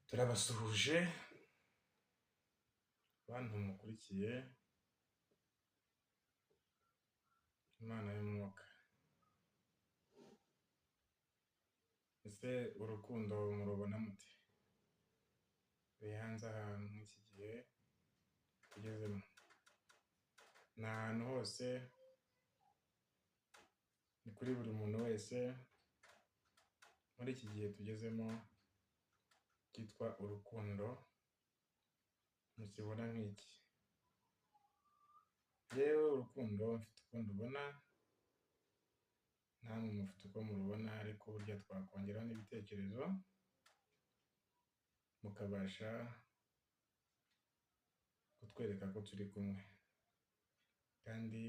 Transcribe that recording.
Turabasuhuje bantu mukurikiye Imana y'umwuka. Ese urukundo murubona mute? Ruri hanze aha muri iki gihe tugezemo. Ni ahantu hose, ni kuri buri muntu wese, muri iki gihe tugezemo cyitwa urukundo, mukibona nk'iki? Njyewe urukundo mfite uko ndubona, namwe mufite uko murubona ariko burya twakongeraho n'ibitekerezo, mukabasha kutwereka ko turi kumwe kandi